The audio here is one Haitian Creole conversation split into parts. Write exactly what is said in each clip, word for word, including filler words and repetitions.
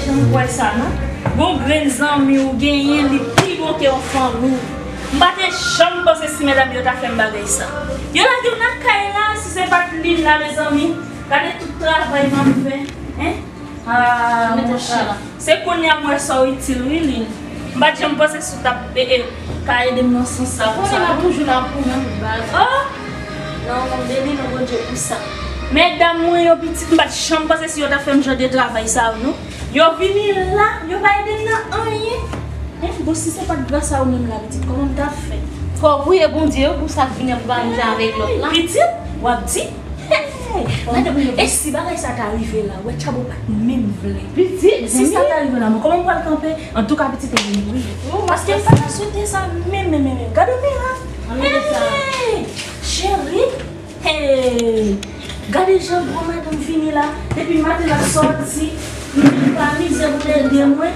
Janm kwè sa non. Gon grenn zanmi ou genyen, li pi bon ke yon fanmi w. M pa te janm panse si medam yo ta fè m bagay sa. Yo lage w nan kay la, si se pa t Lin la, mezanmi. Gade tout travay m ap fè. Hein? Ah, monchè. Se kounye a m wè sa w itil, wi, Lin. M pa t janm panse si w t ap, e, e, ka ede m nan sans sa. Ou konnen m ap toujou la pou mwen, baz. Oh! Non, non, beni non Bondye pou sa. Medam mwen yo pitit, m pa t janm panse si yo t ap fè m jan de travay sa yo, non. Yo vini la, yo pa ede m nan anyen. Hein, bon, si se pa t gras a ou menm la, pitit, kòman m t ap fè? Fò w priye Bondye wi pou sa k vini an pou pa menm jan avèk lòt la. Pitit, w ap di? Hey, madanm, e si bagay sa ta rive la, wè Tchabo pa t menm vle. Pitit, si sa ta rive la, mwen, kòman m pral kanpe? Antouka, pitit, e vini wi. Paske m pa ta swete sa menm, menm, menm, menm. Gade mera. Hey, cheri. Hey, gade jan gwo madanm vini la. Depi maten l ap sòti, m pa mizè pou l ede mwen.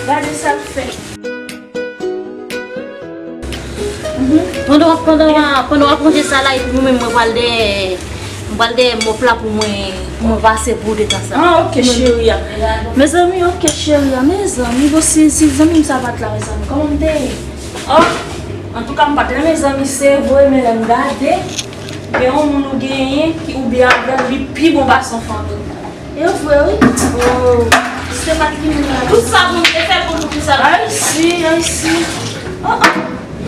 Gade sa l fè. Pandan w ap, pandan w ap, pandan w ap ranje sa la, epi mwen menm, mwen pral dèyè, mwen pral dèyè mòp la pou mwen, pou mwen pase pou detan sa. Ah, ok, cheri a. Mezanmi, ok, cheri a. Mezanmi, bon, si, si zanmi m sa pa t la, mezanmi, kòman m te ye? Oh, antouka, m pa t renmen zanmi, se vre, men lè m gade, gen yon moun ou genyen ki, ou byen avè l, li pi bon pase yon fanmi. E vre wi. Oh. Se pa t li menm la. Tout sa Bondye fè pou nou, pou sa. Ay si, ay si. Oh, oh.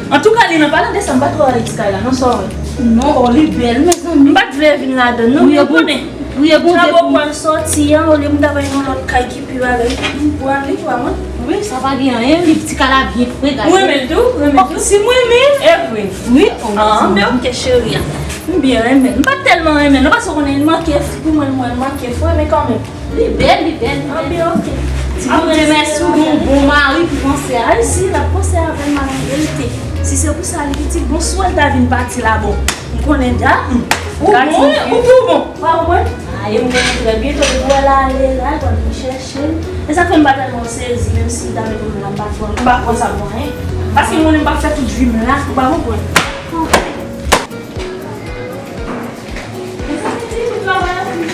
Antouka, Lin, an palan de sa, m pa twò renmen ti kay la, non, sa w wè? Non, oh, li bèl, mezanmi. M pa t vle vin ladan l, non, men ou konnen. Priye Bondye pou mwen. Tchabo pral sòti a, olye m ta bay yon lòt kay ki pi bagay, m pran li, pa mwen. Wi, sa pa gen anyen, li ti kay la byen fre, gade. Ou renmen l tou, ou renmen l tou? Si m renmen l? E vre. Wi. Ah, men ok, cheri a. M byen renmen l. M pa tèlman renmen l, non, paske ou konnen li manke, pou mwen, mwen, li manke fre, men kanmenm. Li bèl, li bèl, li bèl. Anpi, ok. Ti Bondye mèsi, ou gon bon mari ki panse a. Ay si, l ap panse avè m, an verite. Si se pou sa, li pitit, bon, si w wè l ta vin pati la, bon, m konnen dat. Ou bon, ou pi bon. Pa konprann? E m konnen trè byen, tou, pou wè l ale la, konn vin chèche m. E sa k fè m pa tèlman sezi, menm si l ta mete m la, m pa t pran, m pa pran sa pou anyen. Paske m konnen m p ap fè tout vi m la, ou pa konprann? Mezanmi, ti tout travay la fini.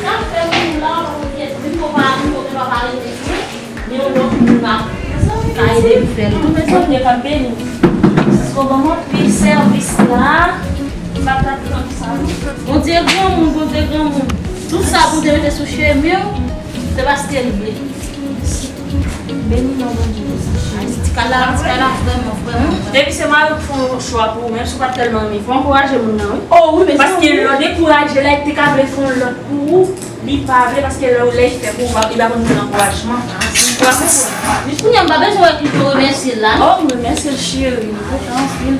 Sa fè moun la, ou gen moun pa, moun pa rete vre. Men yon lòt moun ap ka ede m fè l. Mezanmi, Bondye k ap beni. Paske w ban m anpil sèvis la. M pa t ap tann sa non. Bondye granmoun, Bondye granmoun. Tout sa Bondye mete sou chemen w, se paske l vle. Beni non Bondye pou sa. Ay, ti kay la, ti kay la, vrèman, vrèman, vrèman. Depi se mari w k fè yon chwa pou ou, menm si w pa t tèlman renmen, fò w ankouraje moun nan, wi. Oh, wi, men paske lè w dekouraje l, li te ka vle fè yon lòt pou ou, li pa vle, paske lè, lè l fè pou ou, li pa konn moun ankourajman. Ou pa konprann. Kounye a, m pa bezwen wè ki pou remèsye l la, non. Oh, m remèsye l, cheri, m kontan anpil.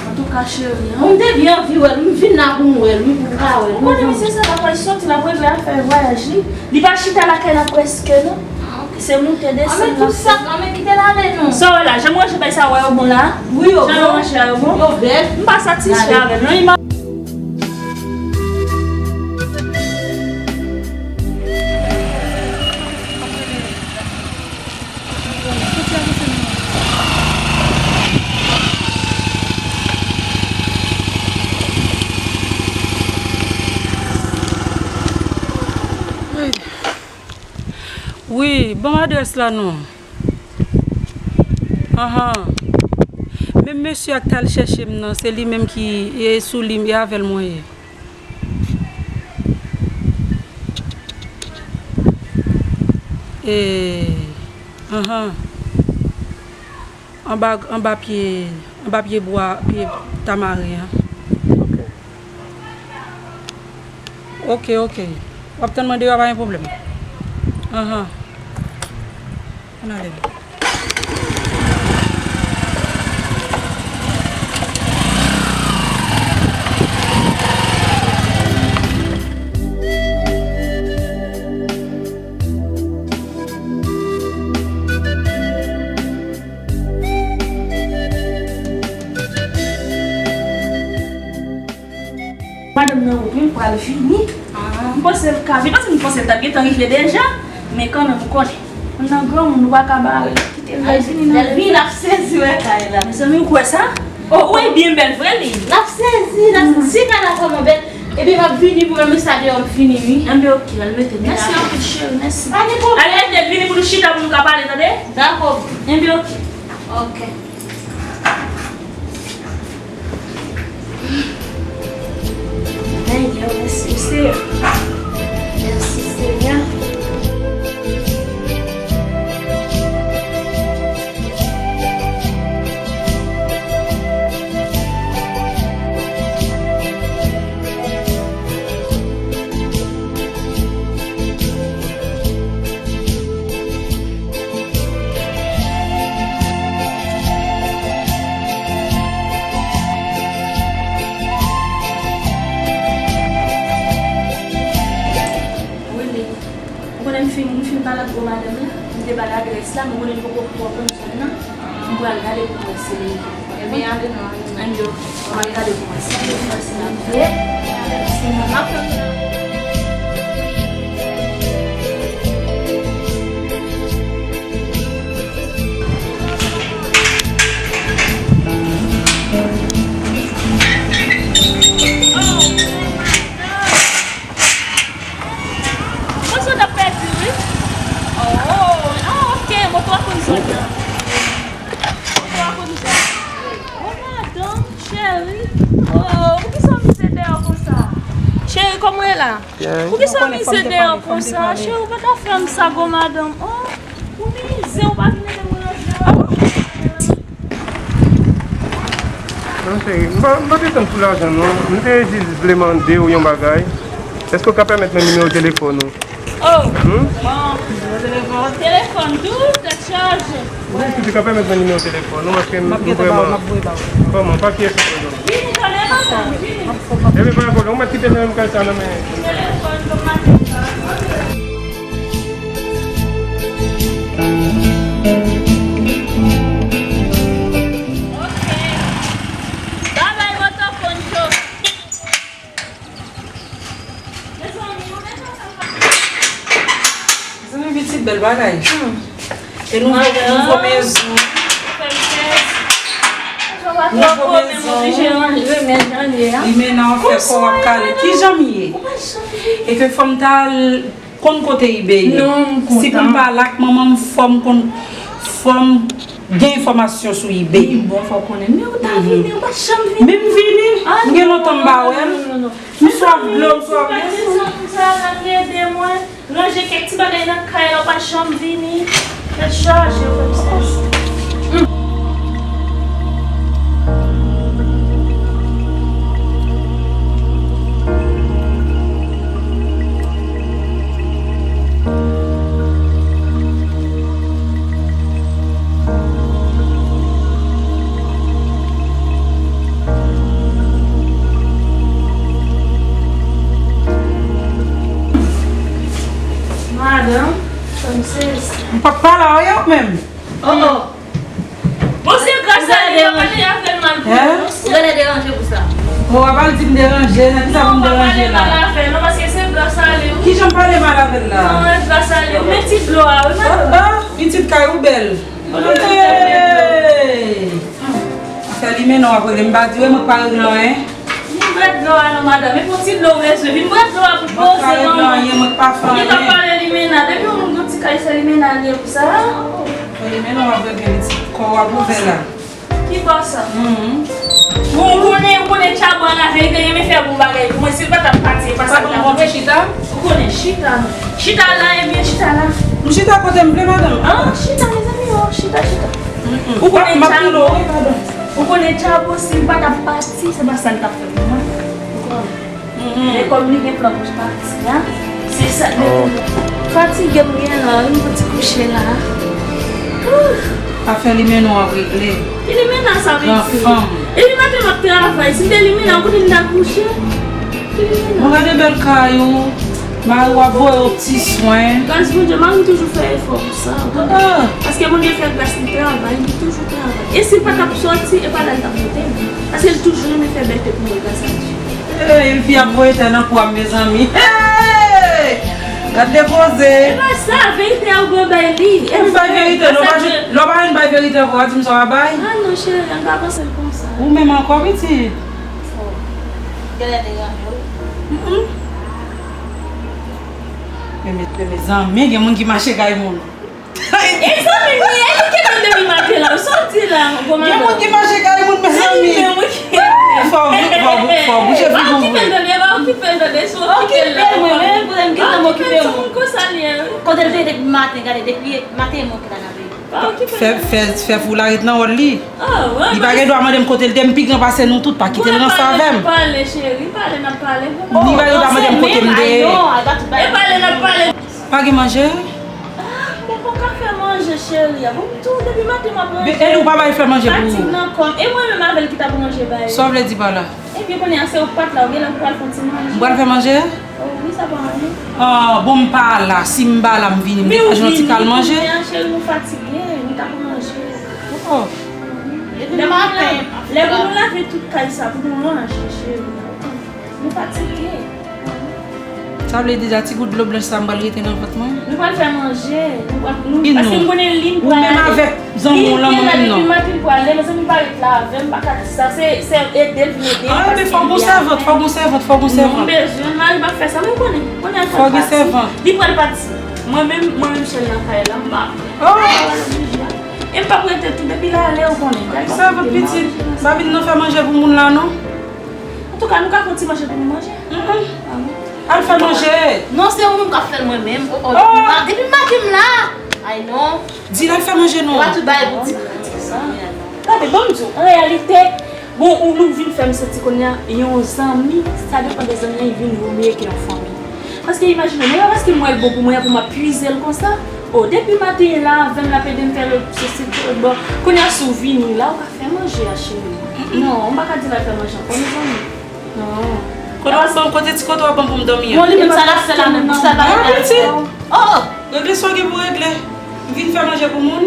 Antouka, cheri, an. Bon, m te byen anvi wè l, m vin la pou m wè l, wi, pou m ka wè l. Ou konnen misye sa, l ap pral sòti, l ap regle afè vwayaj li. Li pa chita lakay la prèske, non. Ah, ok. Se moute desann l ap fè. Ah, men tout sa, non, men kite l ale, non. Sa w wè la, jan m ranje bagay sa, w wè yo bon la? Wi, yo bon. Jan yo ranje a, yo bon? Yo bèl. M pa satisfè avè l, non. Wi, ban m adrès la non. Anhan. Menm mesye a k t al chèche m nan, se li menm ki, e sou li, e avè l mwen ye. E, anhan. Anba, anba pye, anba pye bwa, pye tamaren an. Ok. Ok, ok. W ap tann mwen deyò, pa gen pwoblèm. Anhan. Ann ale. Madanm nan wout wi, l pral vini. Ah. M panse l ka vini, paske m panse l t ap gentan rive deja. Men kanmenm, ou konnen, moun nan granmoun, ou pa ka bare l, kite l vini nan vi l. L ap sezi wè kay la. Mezanmi, ou kwè sa? Oh, ou e byen bèl vre li. L ap sezi, l ap sezi. Ti kay la vrèman bèl. Ebyen, m ap vini pou mwen, men sa deyò m fini, wi. Enben, oke, al mete. Mèsi anpil, cheri, mèsi. Pa gen pwoblèm. Al mete, vini pou nou chita, pou nou ka pale, tande? Dakò. Enben, oke. Oke. Senyè, mèsi, Senyè. Mèsi, Senyè. Ou konnen m fin, m fin pale ak gwo madanm lan, m te ba l adrès la, men ou konnen li poko twò konn zòn nan. M pral gade pou mwen si li. Ebyen, ale non, ale non. Ann yo, m pral gade pou mwen si li. Mwen si l ap ye. Si non, m ap Mwen sot ap pèdi, wi. Oh, ah, ok, moto a konn zòn nan. Moto a konn zòn. Oh, madanm, cheri. Oh, poukisa w mize deyò konsa? Cheri, kòman w ye la? Poukisa w mize deyò konsa? Cheri, ou pa ta fè m sa, gwo madanm. Oh, ou mize, ou pa vin ede mwen ranje. Non, cheri, m pa, m pa te tann pou lajan, non. M te jis vle mande w yon bagay. Èske w ka pèmèt mwen nimewo telefòn ou? Oh, hmm? Bon, nimewo telefòn. Telefòn tou, tèt chaje. Wi, si w te ka pèmèt mwen nimewo telefòn ou, paske m vrèman. Kòman, pa kiyès ou pran non? Vini, tande, madanm, vini. Ebyen, pa gen pwoblèm, ou mèt kite nan menm kay sa nan men. Telefòn, kòman, Ok. Babay, moto konn cho. Mezanmi, ou mete sa. Mezanmi, pitit, bèl bagay. Hmm. E nouvo, nouvo mezon. Nouvo mezon. Limena, w ap fè kò w ap kale. Kijan m ye? E ke fò m ta al konn kote Ibe ye. Non, m kontan. Si pou m pale ak manman m, fò m konn, fò m gen enfòmasyon sou Ibe. Wi, bon, fò w konnen. Men ou ta vini, ou pa t janm vini. Men m vini. M gen lontan m pa wè l. M swaf dlo, m swaf leson. Sa la, ki ede mwen ranje kèk ti bagay nan kay la, ou pa t janm vini. Tèt chaje, frè m, sè. Madanm, m pa pale a yo menm. Oh, oh. Bon, se gras a li, yo pa te fè l mal pou mwen, non. Ou genlè deranje pou sa. Bon, w ap al di m deranje, nan kisa pou m deranje la? Ou pa pale mal avè l, non, paske se gras a li, wi. Kijan m pale mal avè l la? Non, e gras a li, wi. Men ti dlo a, wi, madanm. Ah, ah, pitit kay ou bèl. Hey! Afè Limena w ap rele m, m pa di w, mwen k pa regle anyen. Vin bwè dlo a non, madanm. E pou ti dlo w bezwen. Vin bwè dlo a pou poze, manman. Mwen pa regle anyen, mwen pa fè anyen. Li ka pale Limena. Depi yon moun gen ti kay, se Limena li ye pou sa. Afè Limena w ap regle, pitit. Kò w ap ouvè la. Ki kò sa? Mhm. Bon, ou konnen, ou konnen Tchabo a laverite, li renmen fè bon bagay pou mwen. Si l pa t ap pati, e pa sa l t ap fè. Ou konnen chita. Chita la, ebyen, chita la. M chita kote m vle, madanm. Ah, chita, mezanmi, oh, chita, chita. Mm-mm. Ou konnen Tchabo, ou konnen Tchabo, si l pa t ap pati, se pa sa l t ap fè pou mwen. Ou konnen. Mm-mm. Men kòm li gen plan pou l pati, a, se sa. Oh. Fatige m gen la, wi, m pou ti kouche la. Ouf. Afè Limena w ap regle. Ki Limena sa vle di? Gran fanm. Epi maten m ap travay, si m te Limena, ou konnen m ta kouche. Ki Limena? Bon, gade bèl kay ou. Mari w ap voye w ti swen. Gras Bondye, mari m toujou fè efò pou sa. Ah. Paske Bondye fè gras li travay, li toujou travay. E si l pa t ap sòti, e pa la l t ap mete m. Paske l toujou renmen fè bèlte pou mwen, gras a Dye. Hey, fi ap voye tè nan kwa m, mezanmi. Hey! Gad de koze. E pa sa, verite a ou dwe bay li. E m bay verite, lè w pa jwenn, lè w pa jwenn bay verite ankò, w a di m sa w a bay? Ah non, cheri, ann pa panse l konsa. Ou menm ankò, pitit? Oh. Genlè deranje, wi. Mm-mm. Men, men, men, mezanmi, gen moun ki mache kay moun. E zanmi m li ye, li kenbe m depi maten la. Sa w di la, gwo madanm? Gen moun ki mache kay moun, mezanmi. Fò w, fò w, fò w bouje figi w vre. Okipe l tande, pa okipe l tande, si w okipe l la. Okipe l, mwen menm, pou m gentan m okipe m. Okipe l, se moun konsa li ye, wi. Kote l te ye depi maten, gade, depi maten, mwen ki la nan peyi. Pa okipe l. Fè, fè, fè fou la ret nan wòl li. Li pa gen dwa mande m kote l te, m pi gran pase nou tout, pa kite l ranse avè m. Pale, cheri, pale, n ap pale. Li pa gen dwa mande m kote m te. E pale, n ap pale. Pa gen manje? Ah, mwen poko fè manje, cheri. Bon, m tou, depi maten m ap manje. Eli, ou pa bay fè manje pou ou. Fatig nan kò m. E mwen menm avè l ki t ap manje bay. Sa w vle di pa la? Ebyen, kounye a, se ou k pa t la, ou genlè ou pral fè yon ti manje. M pral fè manje? Oh, wi, sa pa anyen. Ah, bon, m pa la. Si m pa la, m vini, m detache yon ti kal manje. Men ou vini, kounye a, cheri, nou fatige, nou t ap manje. Oh. Lè pou nou lave tout kay sa, pou nou ranje, cheri. Nou fatige. Sa vle di deja ti gout dlo blanch sa m pral rete nan vant mwen? Nou pral fè manje. Nou pral, nou, paske m konnen li m pral ale. Ou menm avèk zanmi w lan, mwen menm non. Depi maten m pral ale, mezanmi pa ret la avè m, m pa ka di sa. Se, se ede l vin ede m. Ah, men fò gon sèvant, fò gon sèvant, fò gon sèvant. Non, m bezwen, mari m ap fè sa, mwen konnen. Konnen l pral pati. Fò gen sèvant. Li pral pati. Mwen menm, mwen menm sèl nan kay la, m pa. Oh! E m p ap rete tou, depi l ale, ou konnen. Sèvant pitit, pa vin nan fè manje pou moun la, non. Antouka, nou ka fè yon ti manje pou nou manje. Mm-mm. Al fè manje. Non, se ou menm k ap fè l mwen menm. Oh, oh, depi maten, depi maten m la. Ay non. Di l al fè manje non. Ou pa tout bagay pou di. Gade, ban m di w, an reyalite, bon, ou nou vin fè m santi kounye a, yon zanmi, sa depann de zanmi an, li vin vo mye ke yon fanmi. Paske imajine w, men pa paske m wè l bon pou mwen, pou m ap puize l konsa. Oh, depi maten la, avè m l ap ede m fè lòt sesi, lòt bò. Kounye a, si w vini la, ou ka fè manje a, cheri. Non, m pa ka di l al fè manje ankò, mezanmi. Non. Kote w ap ban m, kote ti kote w ap ban m pou m dòmi an? Bon, li menm sa l ap fè la menm, pou sa l pa regle avè w. Oh! Regle sa w gen pou regle. M vin fè manje pou moun.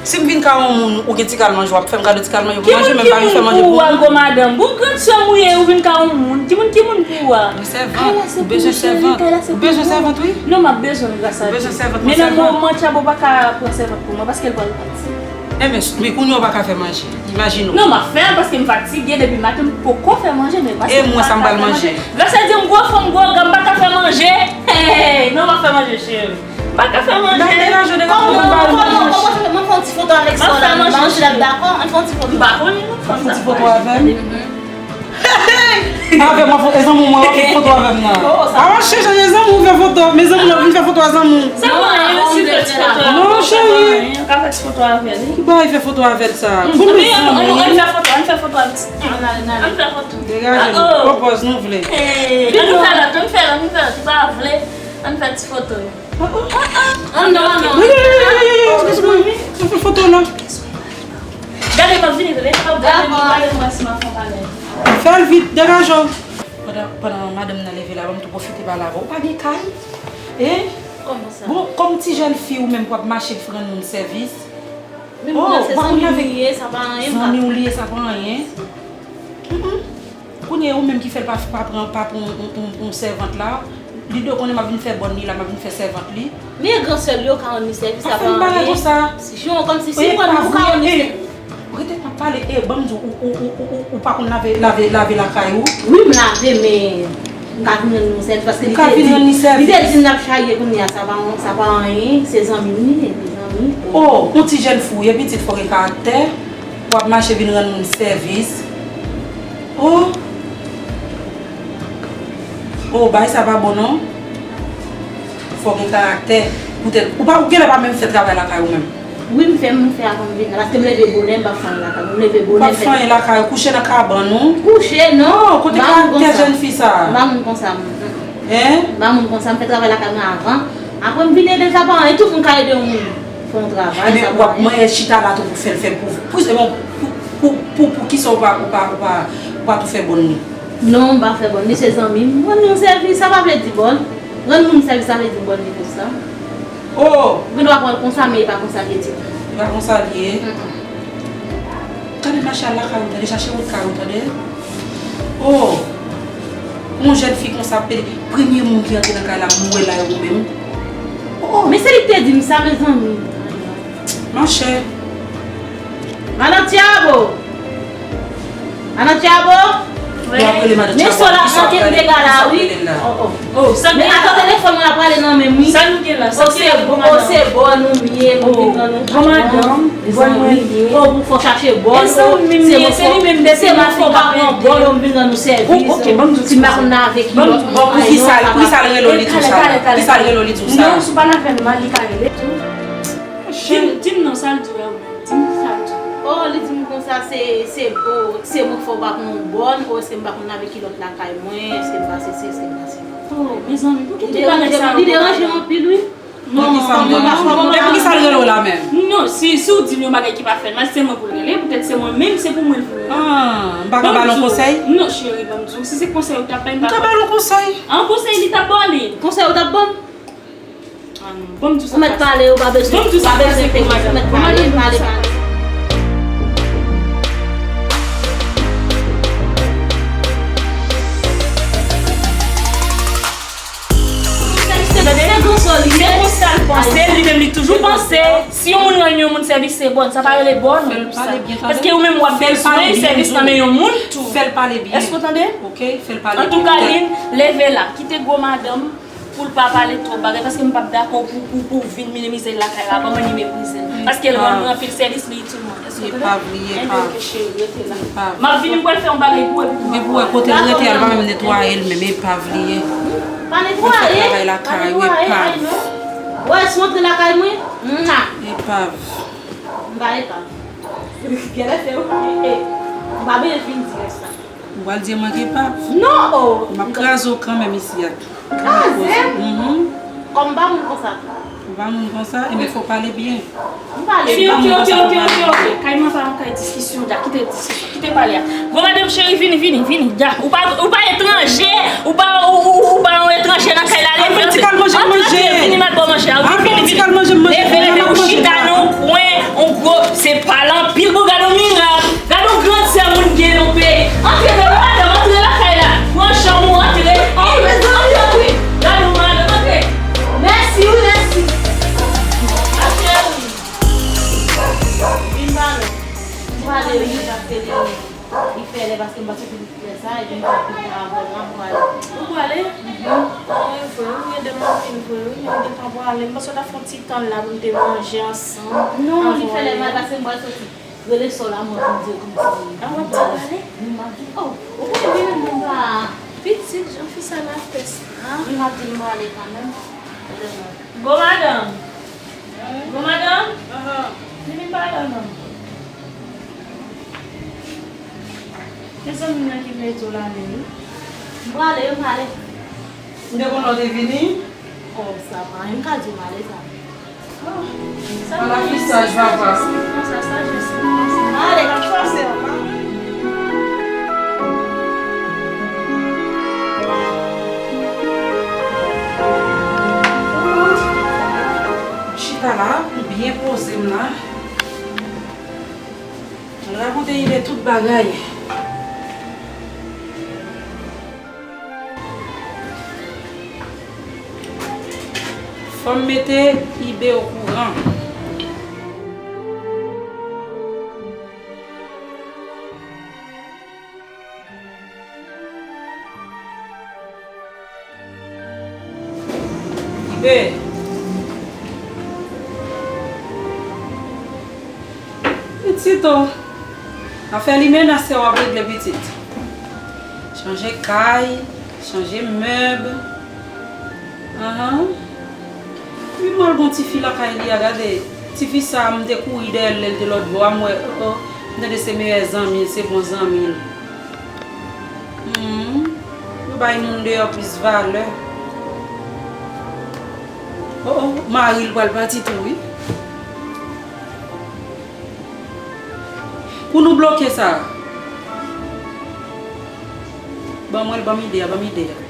Si m vin ka yon moun, ou gen ti kal manje, w ap fè m kado ti kal manje pou manje, men m pa vin fè manje pou moun. Ki moun ki moun pou ou a, gwo madanm? Bon, grann sè m ou ye, ou vin ka yon moun. Ki moun ki moun pou ou a? Yon sèvant. Ou bezwen sèvant. Ou bezwen sèvant, wi. Non, m ap bezwen l gras a Dye. Ou bezwen sèvant, men nan moman Tchabo pa ka pran sèvant pou mwen, paske l pral pati. Enben, men kounye a w pa ka fè manje. Imajine w. Non, m ap fè l paske m fatige depi maten, m poko fè manje, men paske m pa ka fè manje. E mwen, sa m pral manje? Gras a Dye, m gwo fanm, gwo ga, m pa ka fè manje. Hey, non, m ap fè manje, cheri. M pa ka fè manje. N ap degaje, degaje, nou ba l manje. Kòman, kòman, kòman, kòman, mwen fè yon ti foto avèk sa w la, m pa wè si l ap dakò, ann fè yon ti foto. M pa konnen non, fanm sa. Fè yon ti foto avè m. Avè m, e zanmi mwen, w ap fè foto avè m nan. A, mwen chèche, e zanmi w fè foto, mezanmi, w ap vin fè foto a zanmi w. Sa pa anyen, si fè ti foto a. Non, cheri. Ou ka fè ti foto avè l. Ki bagay fè foto avè l sa? Bon, mezanmi. Ann fè foto, ann fè foto avè l. Ann fè foto. Degaje nou, pran pòz nou vle. Ann fè lòt, ann fè lòt, ann fè lòt. Ou pa vle, ann fè ti foto. Ann non, ann non. Ann fè foto la. Gade, m ap vini, tande. Gade, gade, gade, gade, si m ap fè yon bagay. Fè l vit, degaje w. Pandan, pandan madanm nan leve la, ban m tou pwofite pale avè w. Ou pa gen kay? Hein? Kòman sa? Bon, kòm ti jèn fi ou menm k ap mache rann moun sèvis. Men moun nan se zanmi w li ye, sa pa anyen. Zanmi w li ye, sa pa anyen. Mm-mm. Kounye a, ou menm ki fè l pa, pa pran, pa pran yon, yon, yon, yon sèvant la, li dwe konnen m ap vin fè bòn li la, m ap vin fè sèvant li. Men gran sè l yo ka rann li sèvis, sa pa anyen. Pa fè m bagay konsa. Jan kòmsi si mwen menm ou ka rann li sèvis. Rete m ap pale, e, ban m di w, ou, ou pa konn lave, lave, lave lakay ou? Wi, m lave, men m ka vin rann li sèvis, paske li te di, li te di n ap charye kounye a, sa pa, sa pa anyen, se zanmi m li ye, se zanmi. Oh, yon ti jèn fi w ye, pitit, fò w gen karaktè. W ap mache vin rann moun sèvis. Oh! Oh, bagay sa pa bon non. Fò w gen karaktè. Poutèt, ou pa, ou genlè pa menm fè travay lakay ou menm. Wi, m fè, m fè avan m vin la. Paske m leve bonè, m pa fè anyen lakay mwen. M leve bonè, m fè. Ou pa fè anyen lakay ou, kouche nan kabann ou. Kouche, non. Oh, kote karaktè jèn fi sa? M pa moun konsa, m. Hein? M pa moun konsa, m fè travay lakay mwen avan. Apre m vin ede l, sa pa anyen, tout moun ka ede yon moun fè yon travay, sa pa anyen. Ebyen, w ap manyen chita la tou pou fè l fè l pou, pou, pou, pou, pou, pou kisa w pa, w pa, w pa, w pa tou fè bòn li? Non, m pa fè bòn li, se zanmi m. Rann moun sèvis, sa pa vle di bòn. Rann moun sèvis, sa vle di bòn li konsa. Oh! Ou gen dwa pran l konsa, men e pa konsa l ye, ti. E pa konsa l ye? Mm-mm. Gade mache al lakay ou, tande, chache wout kay ou, tande. Oh! Yon jèn fi konsa ap pede. Premye moun ki antre nan kay la, m wè la, e ou menm. Oh! Men se li ki te di m sa, mezanmi. Mache. Madan Tyabo! Madan Tyabo! Li ap rele madanm Chabwa. Men Sola, ki sa ap manke m dega la, wi. Oh, oh. Oh, sa Men gen ato la? Telefòn mwen ap prale nan men m, wi. Sa nou gen la? Sa Oh, gen se la, bon, oh, madanm? Se bòn ou m ye, m Oh, vin nan nou. Bon madanm, bòn mwen ye. Oh, pou fò chache bòn. E sa ou menm ye, se li menm depi se mwen fò pa pran bòn, ou m vin nan nou sèvis. Oh, ok, ban m di w sa. Si m pa konn nan avèk ki lòt. Bon, pou ki sa, pou ki sa l rele w li tou sa? Pou ki sa l rele w li tou sa? Non, si w pa nan fè m mal, li ka rele tou. Di m, di m non, sa l di w la, ou menm. Di m sa l di w. Oh, li di m konsa, se, se, oh, se mwen k fè w pa pran yon bòn, oh, èske m pa konn lave kilòt lakay mwen, èske m pa sesi, èske m pa sela. Oh, mezanmi, pou ki tout bagay sa yo? Li deranje m anpil, wi. Non, non, non, non, non, non. E pou ki sa l rele w la menm? Non, si, si w di l yon bagay ki pa fè l mal, se mwen pou l rele, poutèt se mwen menm, se pou mwen l pou rele. Ah, m pa ka ba l yon konsèy? Non, cheri, ban m di w, si se konsèy ou t ap bay, m pa ka ba l yon konsèy. An konsèy li t ap ba w li? Konsèy ou t ap ban m? Ah non. Bon, m di w sa. Ou mèt pale, ou pa bezwen, ou pa bezwen peye. Ou mèt pale, pale, pale. Se konsa l panse, li menm li toujou panse, si yon moun rann yon moun sèvis, se bòn. Sa pa rele bòn. Paske ou menm w ap bezwen sèvis nan men yon moun tou. Fè l pale byen. Èske w tande? Ok, fè l pale byen. Antouka, Lin, leve la. Kite gwo madanm. Pou l pa pale twòp bagay, paske m p ap dakò pou, pou, pou w vin minimize l lakay la, kòman li meprize l. Paske l rann mwen anpil sèvis, li itil mwen. Èske w tande? Epav li, epav. Enben, ok, cheri, rete la. Epav. M ap vini, m pral fè yon bagay pou w, epi pou w wè kote l rete a, l pa menm netwaye l menm, epav li ye. Pa netwaye, pa netwaye, ay non. Wè, si w antre lakay mwen, mwa. Epav. M pa epav. Genlè se ou, e, e, m pa bezwen fin di rès la. Ou pral di mwen gen pa? Non, oh! M ap kraze w kanmenm isi a. Kraze m? Mhm. Kòm m pa moun konsa tou. Ou pa moun konsa? Enben, fò w pale byen. M pale byen. Ok, ok, ok, ok, ok, ok. Kay mwen pa yon kay diskisyon, dja kite diskisyon, kite pale a. Gwo madanm cheri, vini, vini, vini, dja. Ou pa, ou pa etranje, ou pa, ou, ou, ou pa yon etranje nan kay la. Al fè ti kal manje m manje. Vini, m al ba w manje a. Al fè ti kal manje m manje. Leve, leve, ou chita nan yon kwen, yon gwo, se pale anpil, bon, gade yon mirak. Gade yon grandè moun gen nan peyi. Antre, bebe madanm, antre lakay la. Pran chanm ou, antre. Antre, antre, wi. Gade yon madanm, antre. Mèsi, wi, mèsi. Antre, wi. Vin ba nou. Vin ba nou, vin ba nou. Li fè lè paske m pa soti pou fè sa, epi m pa pi tan avè l, m ap prale. Ou prale? Mhm. Wi, vre, wi, ede m anpil, vre, wi, men m gentan prale. M panse w ta fè yon ti tan la pou n te manje ansanm. Non, li fè lè mal pase m pral soti. Rele sò la, mwen pou m di l kòman sa ye. A, w ap di l ale? Wi, m ap di l, oh, ou konnen mwen menm mwen pa. Pitit, jan fi sa la fè sa. Wi, m ap di l m prale kanmenm. Gwo madanm. Gwo madanm? Vini pale non. Mezanmi nan ki vle di w la menm? M prale, m prale. M te konn lè w te vini. Oh, sa pa anyen, m ka di w m ale sa. Oh, sa pa anyen. Ala fi saj papa. Konsa, sajès, konsa. Ale, m ap pase anba. M chita la, m byen poze m la. Mwen rakonte Ibe tout bagay. Fò m mete Ibe okouran. Ibe. Pitit o. Afè li menm nan sè w ap regle pitit. Chanje kay, chanje mèb. Ahan. Wi, m wè l gon tifi lakay li a, gade. Tifi sa a, m te kouri dèyè l lè l te lòt bò a, m wè, o, o, m tande se meyè zanmi l, se bon zanmi l. Hmm. Yo bay moun deyò plis valè. O, o, mari l pral pati tou, wi. Pou nou bloke sa. Ban mwen l, ban m ide a, ban m ide a.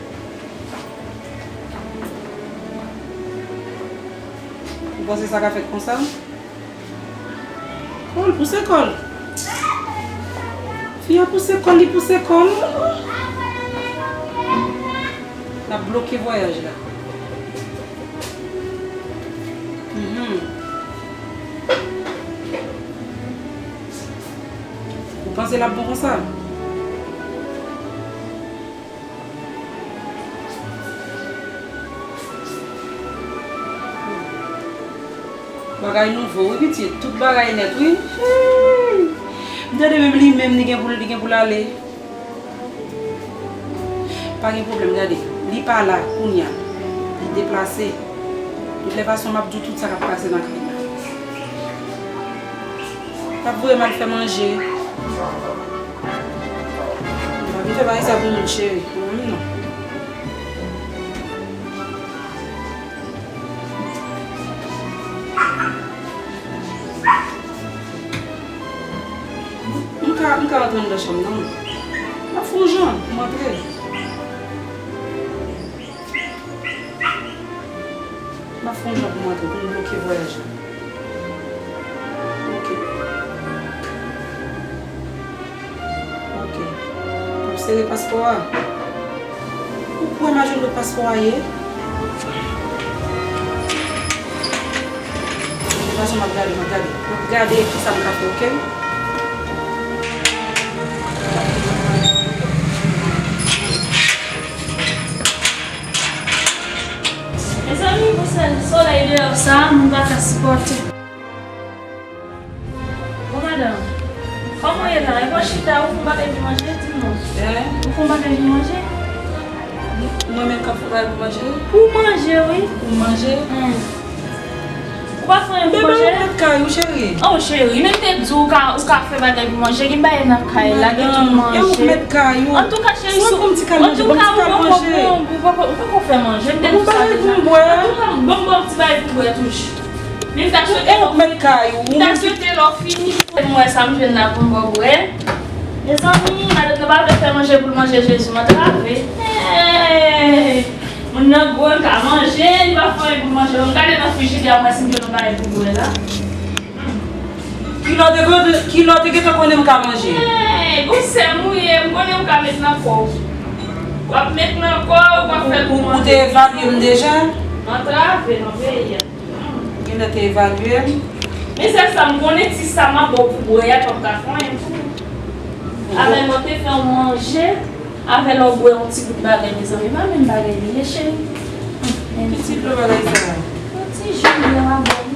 Ou panse sa ka fèt konsa? O, l pouse kò l. Fi a pouse kò l, li pouse kò l. N ap bloke vwayaj la. Mhm. Ou panse l ap bon konsa? Bagay nouvo, wi, pitit. Tout bagay nèt, wi. Hey! M tande menm li menm, li gen pou l, li gen pou l ale. Pa gen pwoblèm, gade. Li pa la, kounye a. Li deplase. De tout lè fason, m ap di w tout sa k ap pase nan kay la. L ap voye m al fè manje. M pa vin fè bagay sa pou moun, cheri. Mwen menm, non. M ka, m ka antre anndan chanm nan. M ap fè yon jan pou m antre. M ap fè yon jan pou m antre, pou m bloke vwayaj la. Ok. Ok. M ap sere paspò a. Ou kwè m a jwenn lòt paspò a ye? De fason, m ap gade, m ap gade. M ap gade kisa m ka fè, ok? Mezanmi, pou sèl solèy deyò sa, m pa ka sipòte. Bon, madanm, kòman w ye la? E pa w chita, ou fè yon bagay pou manje? Di m non. Hein? Ou fè yon bagay pou manje? Mwen menm k ap fè bagay pou manje? Pou manje, wi. Pou manje? Hen. Ou pa fè anyen pou manje? Bebe, ou k mèt kay ou, cheri. Oh, cheri, men m te di w ka, ou ka fè bagay pou manje. Gen bagay nan kay la, gen tout manje. Madanm, e ou k mèt kay ou. Antouka, cheri, sou, antouka, ou poko bon, ou poko, ou poko fè manje. M te di w sa deja. Antouka, ban m ba w ti bagay pou bwè tou. Men m ta swete lè w fini. M ta swete lè w fini. M wè sa m jwenn la pou m ba w bwè. Mezanmi, madanm nan pa vle fè manje pou l manje, Jezi, m antrave. Hey! Moun nan gwo, l ka manje, li pa fè anyen pou l manje. M gade nan frijidè a, m wè si m jwenn yon bagay pou bwè la. Kilè w te, kilè w te gentan konnen m ka manje? Hey! Gwosè m ou ye, m konnen w ka met nan kò w. W ap met nan kò w, w ap fè l pou manje. Ou te evalye m deja? Antrave nan peyi a. Genlè te evalye m. Men sèl sa m konnen, ti sa m ap ba w pou bwè a, l p ap ka fè anyen pou ou. Avè lè w te fè yon manje, avè lè w bwè yon ti bout bagay, mezanmi, pa menm bagay li ye, cheri. Ki ti dlo bagay sa a? Yon ti ji m byen a ba w.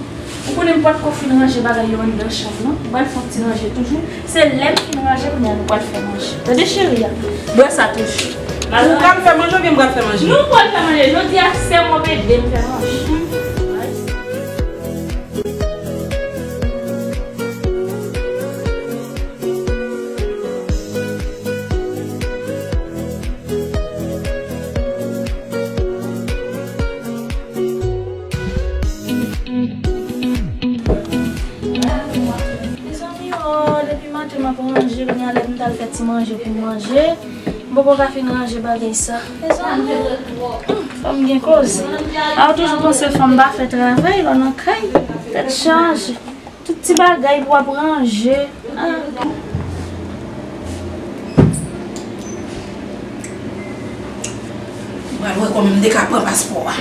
Ou konnen m potko fin ranje bagay yo anndan chanm nan. M pral fè yon ti ranje toujou. Se lè m fin ranje kounye a nou pral fè manje. Tande cheri a. Bwè sa toujou. Ou pral fè manje oubyen m pral fè manje? Nou pral fè manje. Jodi a, sè m ap ede m fè manje. Mezanmi, o, depi maten m ap ranje, kounye a lè m t al fè ti manje pou m manje, m poko ka fin ranje bagay sa. Mezanmi, hmm, fanm gen koze. A, ou toujou panse fanm pa fè travay, lè w nan kay, tèt chaje. Tout ti bagay pou w ap ranje. Ah. M pral wè kòman m te ka pran paspò a.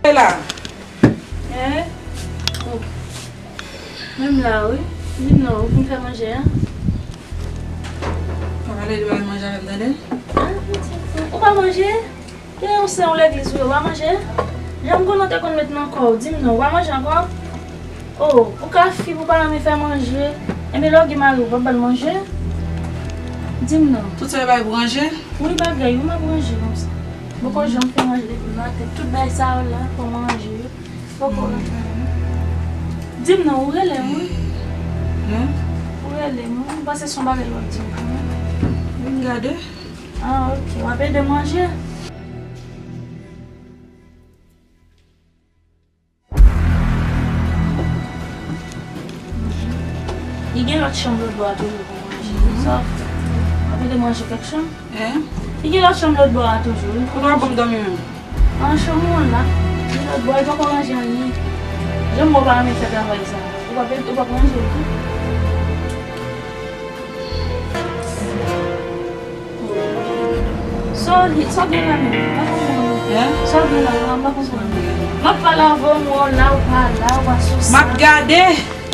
E la. Eh? Oh. Menm la, wi. Di m non, ou fin fè manje a? Pa pale de bagay manje avè m, tande? Ah, pitit, ou pa manje? Gen yon sen, yon legliz ou ye, ou pa manje? Jan m konnen w te konn met nan kò w, di m non, ou pa manje ankò? Oh, ou ka fi pou pa renmen fè manje. Enben lè w gen mari, ou p ap ba l manje? Di m non. Tout sa yo bay pou ranje? Wi, bagay, wi, m ap ranje konsa. Poko janm fè manje depi maten. Tout bagay sa yo la, pou manje yo. Poko. Di m non, ou rele m, wi. Hein? Ou rele m, wi. M panse se yon bagay w ap di m kanmenm. Vin gade. Ah, ok. W ap ede m ranje? Li gen lòt chanm lòt bò a toujou pou manje. Sa w ap ede manje kèk chanm? Hein? Li gen lòt chanm lòt bò a toujou, wi. Kote w ap ban m dòmi menm? An chanm ou an la. Li lòt bò, li poko ranje anyen. Jan m wè w pa renmen fè travay sa. Ou p ap, ou p ap ranje l tou. Sa w li, sa w gen la menm? M pa konprann. Hein? Sa w gen la, m pa konprann. M ap pale avè w, m wè w la, ou pa la, ou pa sou sa. M ap gade.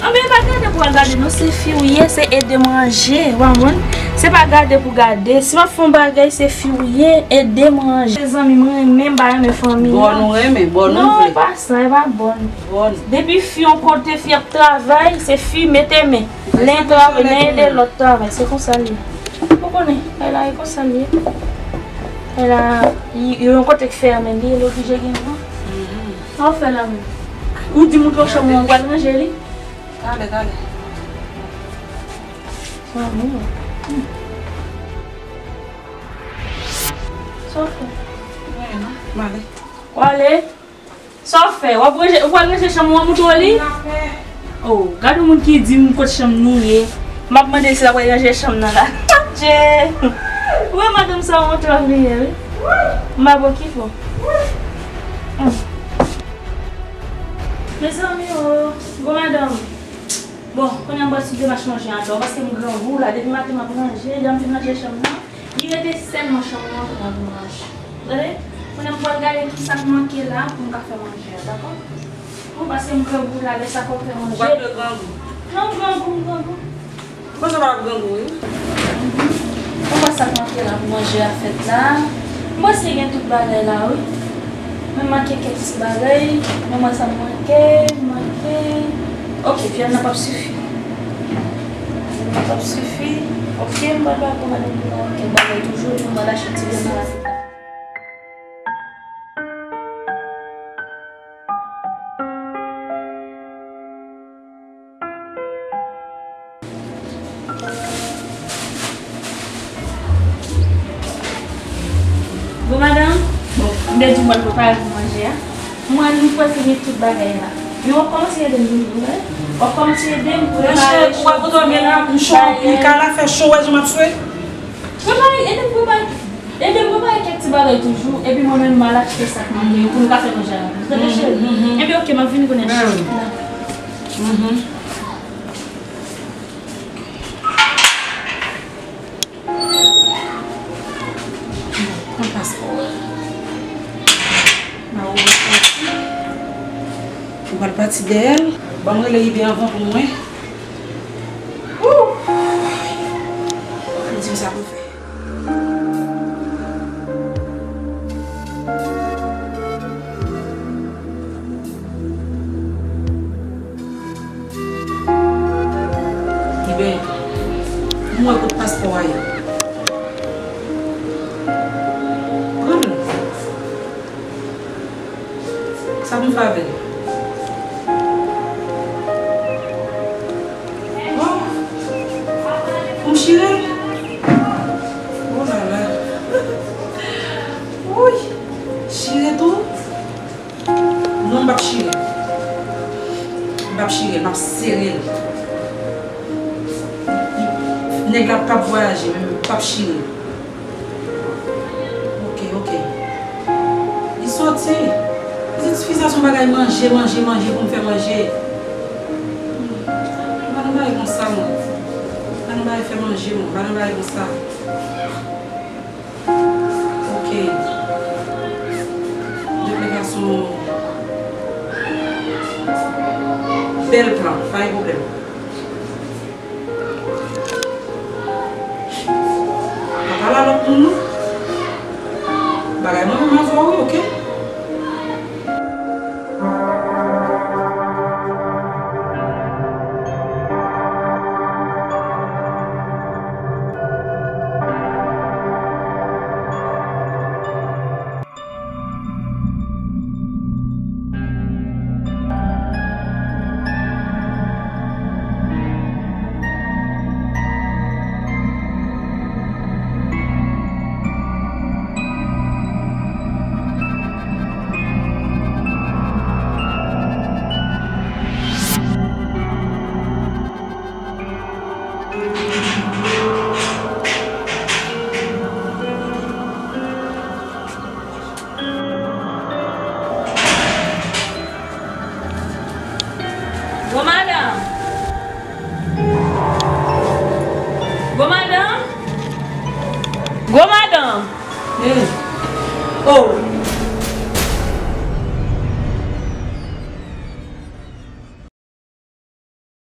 Anben, pa gade pou al gade non, se fi w ye, se ede m ranje, w konprann? Se pa gade pou gade. Si m ap fè yon bagay, se fi w ye, ede m ranje. Mezanmi, mwen renmen, m pa renmen fanmi an. Bòn ou renmen, bòn ou vle. Non, e pa sa, e pa bòn. Bòn. Depi fi yon kote, fi ap travay, se fi mete men. Len travay, len ede lòt travay. Se konsa l ye. Ou konnen, kay la, e konsa l ye. Kay la, y- yon kote k fèmen, li, li oblije gen van. Sa w fè la menm? Ou di m ou tro chanm ou pral ranje li? Talè, talè. Sa w fè? Anyen non, m ale. W ale? Sa w fè? W ap ranje, ou pral ranje chanm ou an, moutro li? M ap fè. Oh, gade yon moun ki di m kot chanm nou ye. M ap mande si l ap ranje chanm nan la. Adje! Ou wè madanm sa yon twòp li ye, wi. M pa bon ki fò. Mezanmi o, gwo madanm. Bon, kounye a m pral sou demach manje atò, paske m grangou la, depi maten m ap ranje, lè m fin ranje chanm nan, li rete sèlman chanm nan pou mwen pou manje. Tande? Kounye a m pral gade kisa k manke la pou m ka fè manje a, dakò? Bon, paske m grangou la, lè sa fò m fè manje. Ou pa dwe grangou. Non, m grangou, m grangou. Mwen sa pa grangou, wi. Bon, mwen sa k manke la pou manje a fèt la. M panse gen tout bagay la, wi. Men manke kèk ti bagay, men mwen sa m manke, m manke. Ok, vyann nan p ap sifi. Vyann nan p ap sifi. Ok, m pral ba pou madanm nan kèk bagay toujou, epi m pral achte ti vyann nan rapid la. Bon, madanm, bon, m te di w m pral prepare pou manje a. Mwen, m prèske gen tout bagay la. Men w ap kòmanse ede m toujou, wi. W ap kòmanse ede m prepare. Monchè, ou pa kontan men la, m cho anpil, kay la fè cho, wè jan m ap swe. Prepare, ede m prepare. Ede m prepare kèk ti bagay toujou, epi mwen menm m al achte sa k manke yo pou nou ka fè manje a. Tande, cheri? Epi ok, m ap vini kounye a, cheri. Pran paspò a. Mwen pral pati dèyè l. Ban m rele Ibe anvan pou mwen. Wouy! Li di m sa pou fè. Ibe, m wè kot paspò a ye. Pran l. Sa pou m fè avè l? Oh! Pou m chire l? Oh la la! Wouy! Chire tou? Non, m p ap chire. M p ap chire, m ap sere l. Nèg la p ap vwayaje, men m p ap chire. Ok, ok. Li soti. Pitit fi sa se yon bagay manje, manje, manje pou m fè manje. M pa nan bagay konsa, mwen. M pa nan bagay fè manje, mwen. M pa nan bagay konsa. Ok. Deplegasyon. Bèl plan, pa gen pwoblèm. Pa pale a lòt moun non. Bagay mwen menm avè w wi, ok?